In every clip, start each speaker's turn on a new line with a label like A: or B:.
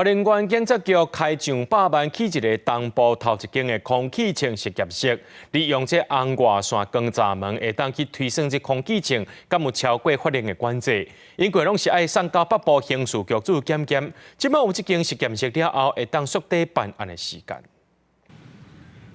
A: 花蓮縣警察局開上百萬起一个東部頭一間的空氣槍實驗室，利用這紅外線光閘門，會當去推算這空氣槍敢有超過法令的管制。因過攏是愛送到北部刑事局做檢驗，這擺有這間實驗室了後，會當縮短辦案的時間。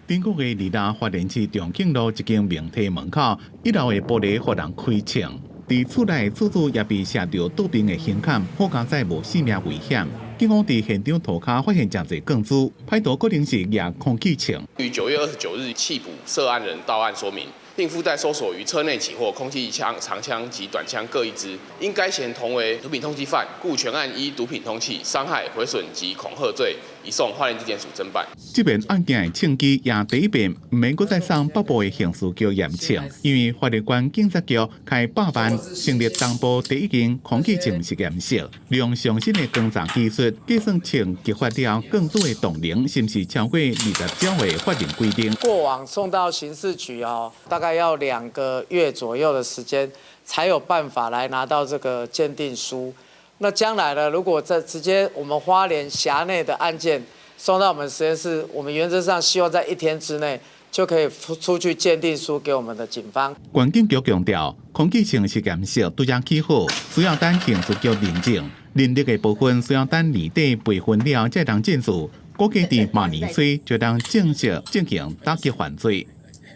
B: 頂個月二六，花蓮市長慶路一間明體門口，一樓的玻璃予人開槍，佇厝內厝主也被射著倒爿的胸坎，好佳哉無性命危險。警方佇現場塗跤發現誠濟鋼珠，歹徒可能是攑空氣槍。
C: 於9月29日緝捕涉案人到案說明，並附帶搜索於車內起獲空氣槍、長槍及短槍各一支。因該嫌同為毒品通緝犯，故全案依毒品通緝、傷害、毀損及恐嚇罪，移送花蓮地檢署偵辦。
B: 這遍案件的槍支也第一遍毋免閣再送北部的刑事局驗槍，因為花蓮縣警察局開百萬成立東部第一間空氣槍實驗室，利用上新的光閘技術計算槍擊發了鋼珠的動能，是毋是超過20兆的法令規定。
D: 過往送到刑事局哦，大概要2個月左右的時間，才有辦法來拿到這個鑑定書。那將來呢，如果在直接我們花蓮轄內的案件送到我們實驗室，我們原則上希望在一天之內就可以出具鑑定書給我們的警方。
B: 縣警局強調，空氣槍實驗室拄才起好，需要等刑事局認證，人力的部分需要等年底培訓了才通進駐，估計佇明年初就當正式進行打擊犯罪。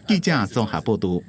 B: 記者綜合報導。